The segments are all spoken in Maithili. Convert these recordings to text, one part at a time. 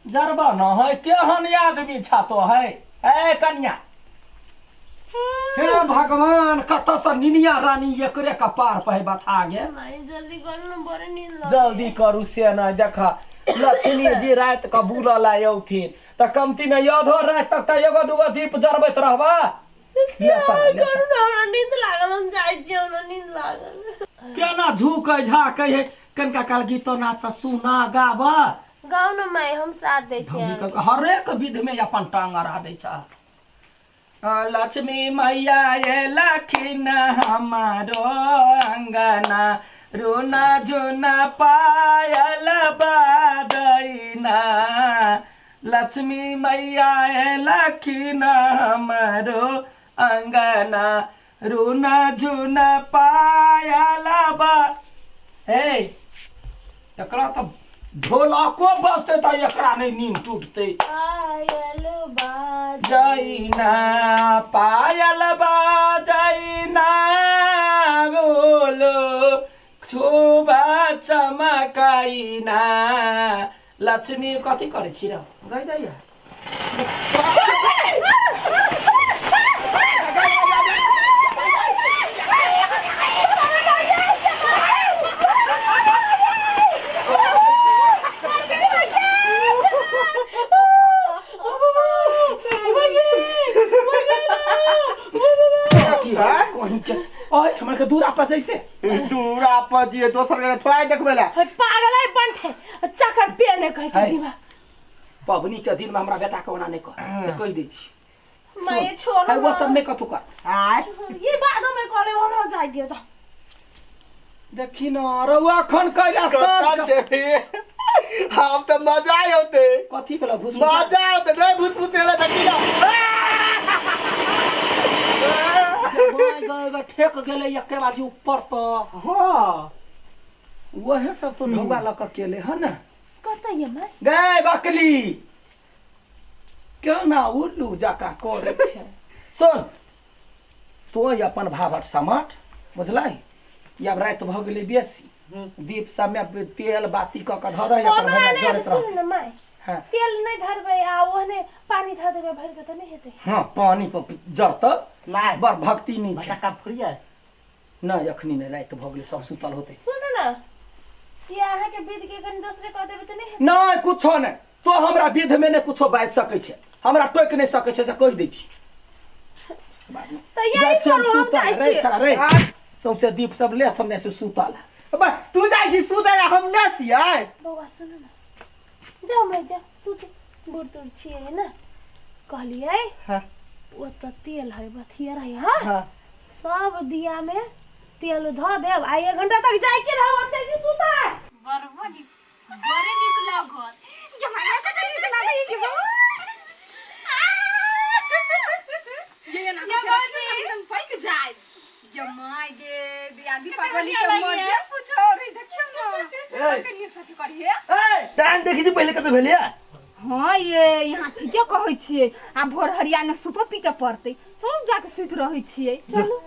जरबा न है केहन आदमी छा तो है ए कन्या हे भगवान कतऽ से निनिया रानी एकरे कपार पर बथा गेल माई जल्दी करू न बड़े नींद लागल जल्दी करू से नहि देख लक्ष्मी जी राति कऽ बुलऽ लए औथिन तऽ कमती मे आधो राति तक तऽ एगो दूगो दीप जरबैत रहबा ले सर, ले करू सर। न हमरा नींद लागल हम जाइ छी हमरा नींद लागल केना झुकै झाकै है कनिका काल गीतो नाच तऽ सुना गाब गाउ न माई हम साथ दै छी ढौनी कऽ हरेक विध मे अपन टांग अड़ा दै छ लक्ष्मी मैया ये लखिन हमारो अंगना रुना झुना पायल बादैना लक्ष्मी मैया ये लखिन हमारो अंगना रुना झुना पायल बा हे एकरा तऽ ढोलको बजतै तऽ एकरा नहि नींद टूटतै पायल बाज जैना पायल बाजैना बोलो छुबा चमकैना लक्ष्मी कथी करै छी रौ गइ दैया अथी है, कहीं के ओहि ठमन के दूरा पर जैते दूरा पर जिए दोसर के थोड़ा देखबै ला पागल है बंठे चक्कर पे ने कह के है। दीवा पबनी के दिन में हमरा बेटा के ओना नहीं कह से कहि दै छी मैं छोड़ है वो सब नहीं कथू कर आय ये बाद में कॉले हमरा जाय दियो तो देखी न रउआ अखन कैला कत्ता साँझ छै हम तऽ मजा औते कथी भेल भूस मजा औते नहीं भूत भूत एला देखी ना गए ठेक गेलै एके बाजी ऊपर तऽ हां वहे सब तो ढौआ लऽ कऽ केले हन ने कतऽ ये माय गए बकली केना उल्लू जकाँ करै छै सुन तो अपन भाभट समाट बुझलै आब राति भऽ गेलै बेसी दीप सबमे तेल बाती कऽ कऽ धऽ दही अपन हमरा भैया नहि जरैत सुन रह न माय हँ तेल नहि धरबै आ ओहने पानी धऽ देबै भरि के तऽ नहि हेतै हँ पानी पर जरतौ नहि बड़ भक्ति नहि छै बटका फुरिया नहि अखनी नहि राति भऽ गेलै सब सुतल होतै सुनू ने कि अहाँके विध के कनि दोसरे कऽ देबै तऽ नहि हेतै नहि कुछो नहि तो हमरा विध में नहि कुछो बाजि सकै छै हमरा टोकि नहि सकै छै से कहि दै छी तऽ यही जाइ छी हम करू हम सुतल जाइ रे छी छड़ा रे सौंसे दीप सब ले सब नहि सुतल बा तू जाइ छी सुतै ला हम नहि छियै बौआ सुनू ने जाउ माय जाउ सुत बूढ़ तूढ़ छियै ने कहलियै हाँ ओतऽ तेल है बथिया रहै हाँ हाँ सब दिया में तेल धऽ देब आ एक घंटा तक जाय के रहब हम जाइ छी सुतै बड़ नीक बड़े नीक लागत गे माया कते नीक लागै के बा ये ना हम पैक जाय ये my गे दियादी पागली के मजे कुछ और है देखियो ना कते नीक साथी करिए ए टाइम देखी छी पहिले कते भेलिया हाँ ये यहाँ ठीके कहै छियै आ भोर हरिया ने सुपो पीटऽ पड़तै चलू जाके सुति रहै छियै चलू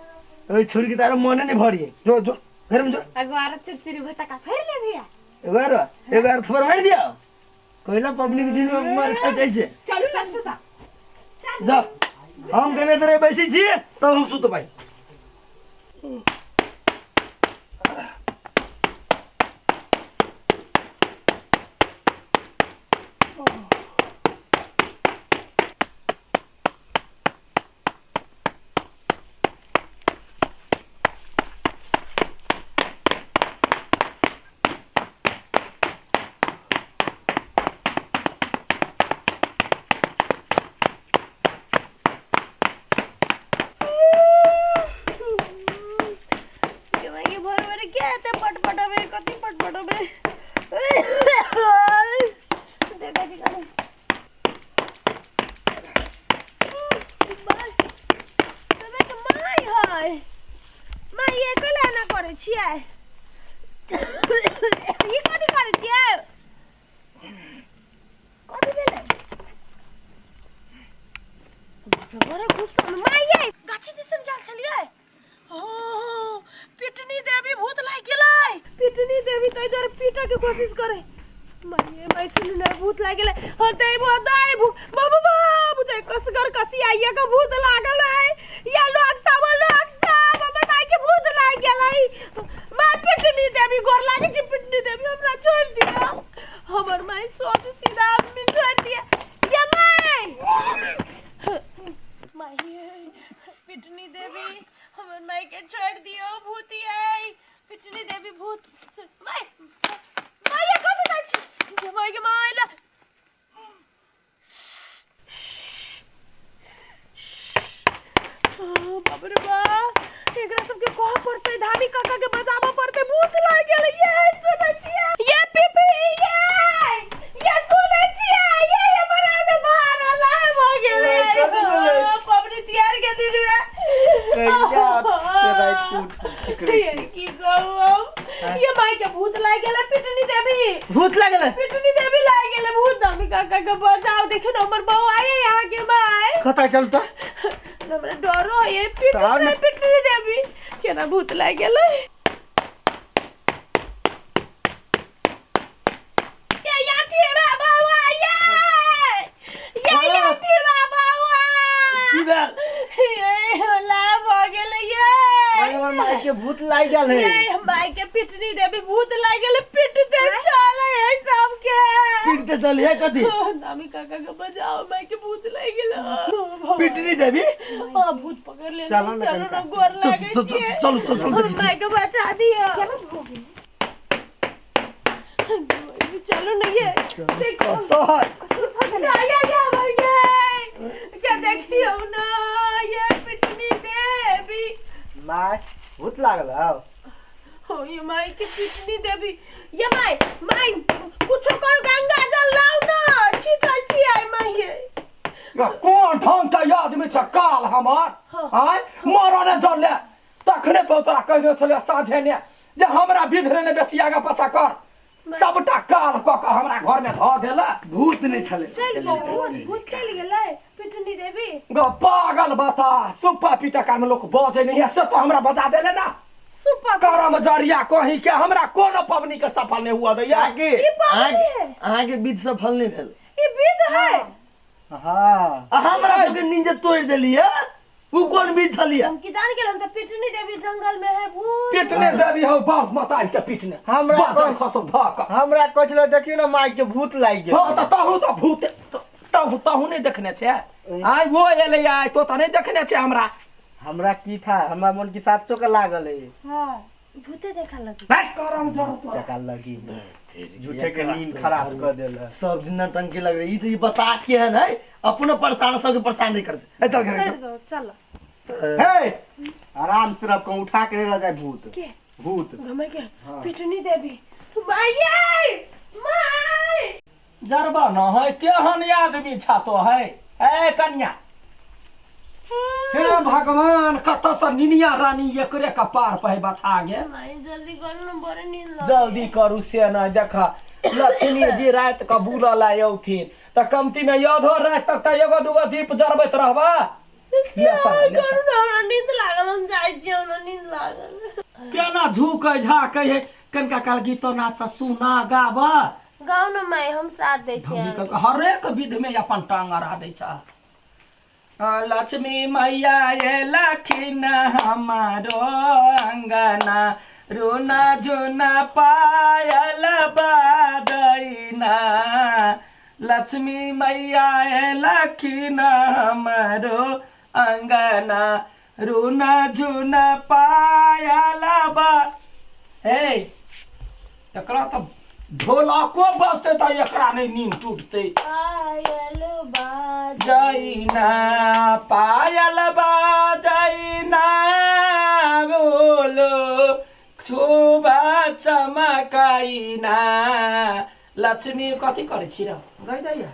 ओइ छोरी के तारो मने नहीं भरी जो जो घर में जो एगो आर चिरचिरी भटका फेर ले भैया एगो आर एगो आर थप्पड़ मार दिया कोइला पब्लिक दिन में मार खा जाइ छै चलू ना सुता जा हम कहने तेरे बैसी छी तब हम सुतबै के भोर भोर के एते पटपटबे कथी पटपटबे देखै छी कनी माय है माय ये कैला एना करै छियै ई कथी करै छियै कथी भेलै बाप रे बड़े गुस्सा में माय ये गाछी दिसन गेल छलियै ओ पिटनी देवी भूत लागि गेलै पिटनी देवी ताहि दुआरे पीटऽ के कोशिश करे माये माय सुनू ने भूत लागि गेलै। होतै भूत भूत बाबा बाबू ते कसगर कसी आइए के भूत लागल है। या लोग सब, लोग सब हमर माय के भूत लागि गेलै। माय पिटनी देवी, गोर लागे छी, पिटनी देवी, हमरा छोड़ दिया। हमर माय सोच सीधा आदमी, छोड़ दिया। या माय, माय पिटनी देवी, हमर माय के छोड़ दियो, भूत आई। पिटनी देवी भूत। माय, माय, ये कतऽ जाइ छी? माय के माय ला। बाप रे बाप, एकरा सबके कहऽ पड़तै, धामी काका के बजाबऽ पड़तै। भूत लागि गेलै। ये सुनै छियै? ये पीपी, ये ये सुनै छियै? ये हमर आने बाहर लाह भऽ गेलै। कथी भेलै? पबनी तिहार के दिन में कहिया ते राति उठ चिकरै ये छी? की कहू हम, ये माय के भूत लागि गेलै पिटनी देवी। भूत लागल है? पिटनी देवी लागि गेलै भूत। धामी काका के बजाओ। देखियौ ने, हमर बहू आये यहाँ के माय। कतऽ चल तऽ? हमरा डरो है पिट तहन? नहीं पिटनी देवी, केना भूत लागि गेलै। ये याठी बाबा हुआ, ये ये याठी बाबा हुआ। की भेल? ये होला भऽ गेलै ये। हमर माय के भूत लागि गेल है। ये माय के पिटनी देवी भूत लागि गेलै, पिटते चले है सबके। पीटते चल है कथी? नामी काका के बजाओ, माय के भूत लागि गेलै। पिटनी देवी? हाँ, भूत पकड़ ले। चलो ना चलो ना, कनिका। गोर चल लागे चल छियै। चल चल चल हमर देखी। माय के बचा दियो। चलो ना, ये देखो। कतऽ? या या या भैया, क्या देखियो ना, ये पिटनी देवी। माय, भूत लागल हौ? हो, ये माय के पिटनी देवी। ये माय, माय कुछो करू, गंगा जल लाउ ना, छीटै छियै माय ये। या कोन ढंग के आदमी छै काल हमर? आय मरने जले तखने तो तोरा कहि देने छलियै साँझे ने जे हमरा विधरे ने बेसी आगा पाछा कर। सबटा काल कऽ कऽ हमरा घर में धऽ देला। भूत नहि छलै। चलि गेल भूत, भूत चलि गेलै पिटनी देवी। गो पागल बता, सुप्पा पीटा काल में लोक बजै नहीं है, से तो हमरा बजा देले ना। सुपा करम जरिया कहीं के हमरा कोनो पबनी के सफल नहीं हुआ दैया। अहाँके ई पाबनि अहाँके है। अहाँके विध सफल नहि भेल। ई विध है? हाँ, आ हमरा सबके नींद तोड़ि देलियै, उ कोन विध छलियै? हम की जान गेल, हम तऽ पिटनी देवी जंगल में है भूत। पिटने देवी हौ बाप मतारी के पिटने। हमरा बाजल खसौ धऽ कऽ। हमरा कहै छलै, देखियौ ने, माय के भूत लागि गेल। हँ तऽ तहू तऽ भूत तहू तहू नहि देखने छै? आइ वो एलै, आइ तो तऽ नहि देखने छै हमरा। हमरा की था, हमरा मन की सातसो के लागल है। हाँ, भूते देखा लगी। करम जरूर तोरा। चका लगी, झूठे के नींद खराब कर देल है। सब दिन नौटंकी लग रही। ई तऽ ई बता के है नहीं, अपनो परेशान, सबके परेशान नहीं करते। ए चल घर चल। चल चल। हे, आराम से रह, कहूँ उठा के ले जाए भूत। के? भूत घमे के पिटनी देवी। माये, माय। जरबा न है, केहन आदमी छा तो है। ए कन्या, हे भगवान, कतऽ से निनिया रानी एकरे कपार पर बथा गेल। माय, जल्दी करू न, बड़ नींद लग। जल्दी करू से नहि, देख, लक्ष्मी जी राति कऽ बुलऽ ला औथिन तऽ कमती में आधो राति तक तऽ एगो दूगो दीप जरबैत रहबा। ले साला, ले करू साला। न, हमरा नींद लागल, हम जाइ छी, हमरा नींद लागल। केना झुकै झाकै है। कनिका काल गीतो नाच तऽ सुना, गाब। गाउ न माय, हम साथ दै छी। धमनी कऽ हरेक विध में अपन टांग अड़ा दै छ। लक्ष्मी मैया ये लखिन हमारो अंगना, रुना झुना पायल बाजैना। लक्ष्मी मैया ये लखिन हमारो अंगना, रुना झुना पायल बा। हे, एकरा तऽ ढोलको बजतै तऽ एकरा नहि नींद टूटतै। पायल बाज जैना, पायल बाजैना, बोलो खूब चमकैना। लक्ष्मी कथी करै छी रौ? गइ दैया।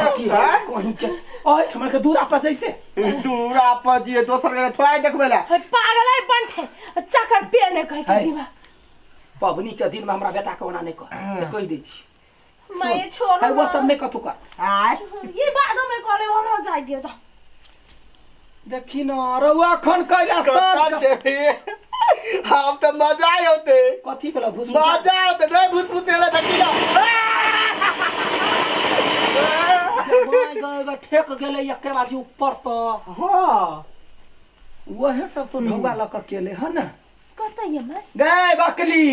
अथी है, कहीं के ओहिठाम के दूरा पर जैते। दूरा पर जिए, दोसर के थोड़ा देखबै ला। हे पागल है बंठे, चकर पे ने कह के है। दिवा पबनी के दिन में हमरा बेटा के ओना नहीं कह से कहि दै छी। मैं छोड़ है वो सब नहीं कथू कर। आय ये बाद में कॉले हमरा जाय दियो तो। देखी न रउआ खन कैला कत्ता साँझ जेबे हम तऽ मजा औते। कथी भेल भूस? मजा औते नहीं, भूत भूत एले देखी ना। My गए गए, ठेक गेलै एके बाजी ऊपर तऽ। हाँ वहे सब तो ढौआ लऽ कऽ केले हन ने। कतऽ ये मैं गए बकली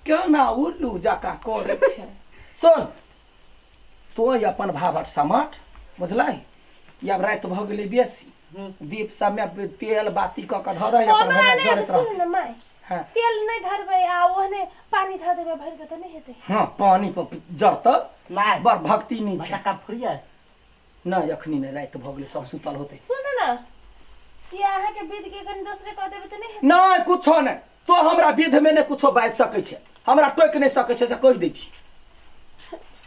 केना उल्लू जकाँ करै छै। सुन तो अपन भाभट समाट बुझलै, आब राति भऽ गेलै बेसी, दीप सबमे तेल बाती कऽ कऽ धऽ दही अपन हमरा भैया नहि जरैत सुन रहतै। ने माय। हाँ। तेल नहीं धरबै आ ओहने पानी धऽ देबै भरि के तऽ नहि हेतै? हाँ पानी पर जरतौ। माय बड़ भक्ति नहि छै। बच्चा फुरिया नहि अखनी नहि, राति भऽ गेलै, सब सुतल होतै। सुनू ने ये अहाँ के विध के कनि दोसरे कऽ देबै तऽ नहि हेतै? नहि कुछो नहि, तो हमरा विध में नहि कुछो बाजि सकै छै, हमरा टोकि नहि सकै छै से कहि दै छी।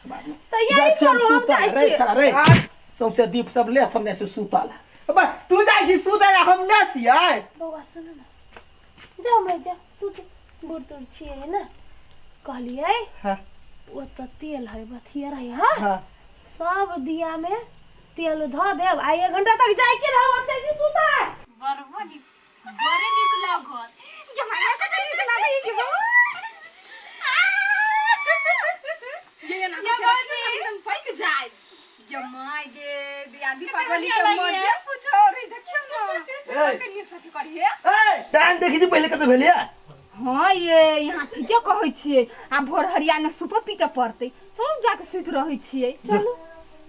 तऽ यही जाइ छियै हम करू, हम सुतल जाइ रे छियै। छड़ा रे, सौंसे दीप सब ले सब जाइ छै सुतल। बा तू जाइ छी सुतै ला, हम नहि छियै। बौआ सुनू ने, जाउ माय जाउ सुत, बूढ़ तूढ़ छियै ने। कहलियै हाँ। ओतऽ तेल है बथिया रहे। हाँ हाँ सब दिया में तेल धऽ देब आ एक घंटा तक जाय के रहब, हम जाइ छी सुतै। बड़बो नीक, बड़े नीक लागत। गे हमरा कते नीक लागै के बा। ये ना हम पैक जाय। गे my गे दियादी पागली के मजे कुछ और है, देखियो ना। ए। कते नीक साथी करिए। ए टाइम देखी छी पहिले कते भेलिया? हाँ ये यहाँ ठीके कहै छियै, आ भोर हरिया ने सुपो पीटे पड़तै। चलू जाके सुति रहै छियै, चलू।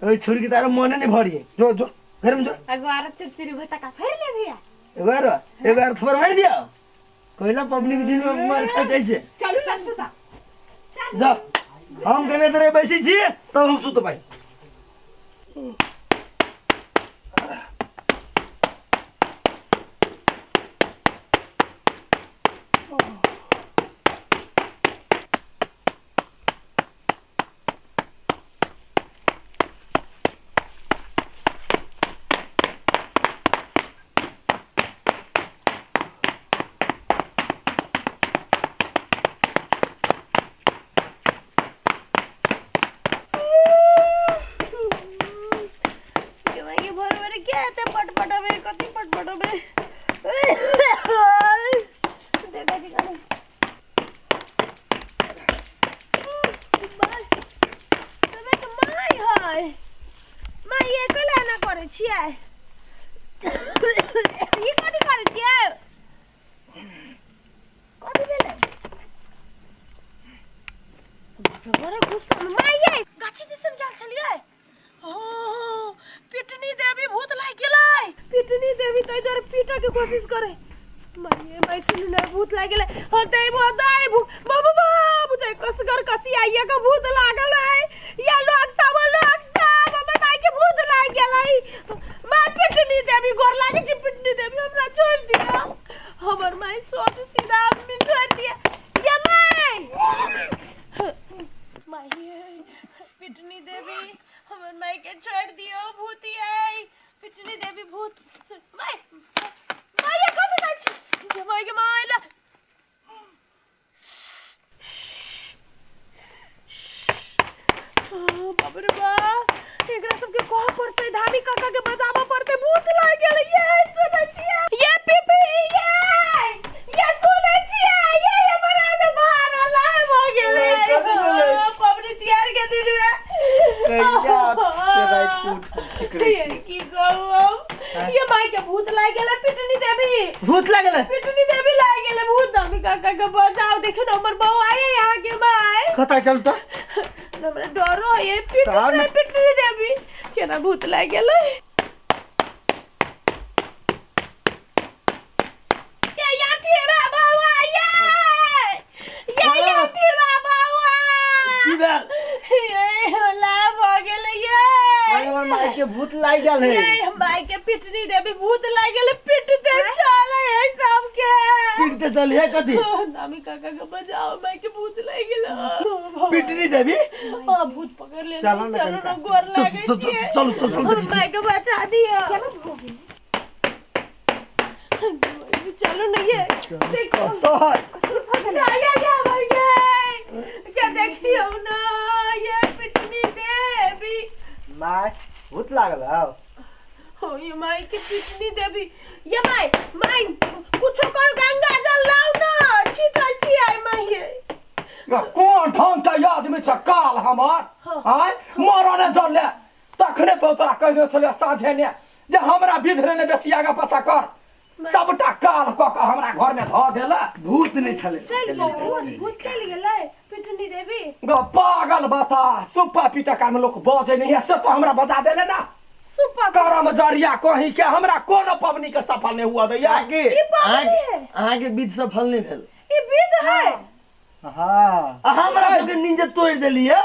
ओइ छोरी के तारो मने नहीं भरिए, जो जो घर में जो। एगो आर चिड़चिड़ी भचका फेर ले भैया। एगो आर, एगो आर थप्पड़ मारि दिया कहला पबनी के दिन में मार खा जाइ छै। चलू ना सुता। जा हम कहने तेरे बैसी छी तब हम सुतबै। के भोर भोर के एते पटपटबे, कथी पटपटबे? देखै छी कनी। माय है माय, ये कैला एना करै छियै? ई कथी करै छियै? कथी भेलै? बाप रे, बड़े गुस्सा में माय ये गाछी दिसन गेल छलियै। ओ पिटनी देवी भूत लागि गेलै। पिटनी देवी तै दुआरे पीटऽ के कोशिश करे। माय माय सुनू ने, भूत लागि गेलै। हो दैबो दैबो बाबा बाबू जय कसगर कसी आइए के भूत लागल है। या लोग सब, लोग सब हमर माय के भूत लागि गेलै। माय पिटनी देवी गोर लागै छी, पिटनी देवी हमरा छोड़ि दिअ, हमर माय सोच सीधा आदमी छोड़ि दिअ। या माय माय पिटनी देवी हमर माय के छोड़ दियो, भूत ये पिटनी देवी भूत। माय माय ये कतऽ जाइ छी? गे माय गे माय ला। बाप रे बाप, एकरा सबके कहऽ पड़तै, धामी काका के बजाबऽ पड़तै, भूत लागि गेलै। ये सुनै छियै ये पीपी, ये ये सुनै छियै ये हमर आने बाहर लाह भऽ गेलै। कथी भेलै? पबनी तिहार के दिन में कहिया ते राति के उठ के चिकरै ये छी? की कहू हम, ये माय के भूत लागि गेलै पिटनी देवी। भूत लागल है? पिटनी देवी लागि गेलै भूत। धामी काका के बजाओ, देखियौ ने हमर बहू आये यहाँ के माय। कतऽ चल तऽ? हमरा डरो है पिट तहन? रे पिटनी देवी केना भूत लागि गेलै। ये याठी बाबा ये ये याठी बाबा की भेल? ये होला भऽ गेलै ये। हमर माय के भूत लागि गेल है। ये माय के पिटनी देवी भूत लागि गेलै, पिटते चले है सबके। पीटते चल है कथी? नामी काका के बजाओ, माय के भूत लागि गेलै। पिटनी देवी? हाँ भूत पकड़ ले। चलो ना चलो ना कनिका। गोर चल लागै चल छियै। चल चल चल देखी। माय के बचा दियो। चलो ना ये देखो तो है या या या भाई ये क्या देखियो ना ये पिटनी देवी। माय भूत लागल हौ। हो ये माई के पिटनी देवी। ये माई माई कुछो कर, गंगा जल लाओ ना, छीटै छी आई माई ये। या कोन ढंग के आदमी छै काल हमर? आय मरने जल तखने तो तोरा कहि देने छलियै साँझे ने जे हमरा विध ने बेसी आगा पाछा कर, सबटा काल कऽ कऽ हमरा घर में धऽ देला। भूत नहीं छले। चल गेल भूत, भूत चल गेलै पिटनी देवी। ग पागल बता, सुप्पा पीटा काल में लोक बजै नहीं है, से तो हमरा बजा देले ना। सुपा करम जरिया कहीं के हमरा कोनो पबनी के सफल नहीं हुआ दैया। अहाँके ई पाबनि है। अहाँके विध सफल नहीं भेल। ई विध है। हाँ। आ हमरा सबके नींद तोड़ देलियै,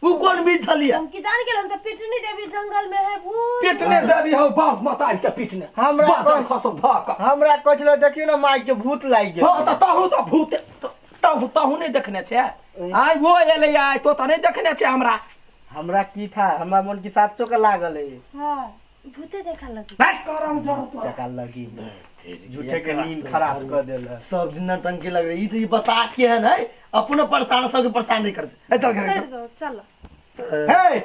उ कोन विध छलियै? हम की जान गेल, हम तो पिटनी देवी जंगल में है भूत। पिटने देवी हौ बाप मतारी के पिटने। हमरा बाजल खसौ धऽ कऽ। हमरा कहै छलै देखियौ ने माय के भूत लागि गेल। हाँ तऽ तहु तऽ भूत तहु तहु नहीं देखने छै। आइ वो एलै आइ तो तऽ नहीं देखने छै हमरा। हमरा की था, हमरा मन की साचो के लागल है। हां भूते देखा लगी। करम जरूर तोरा। चका लगी झूठे के नींद खराब कर देल है। सब दिन नटंकी लग रही, ई तो ई बता के है नहीं, अपनो परेशान सबके परेशान नहीं करते। ए चल घर चल। चल। हे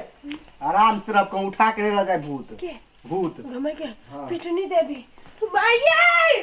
आराम से रख, उठा के ले जाए भूत। के? भूत। घुमे के पिटनी देवी। माये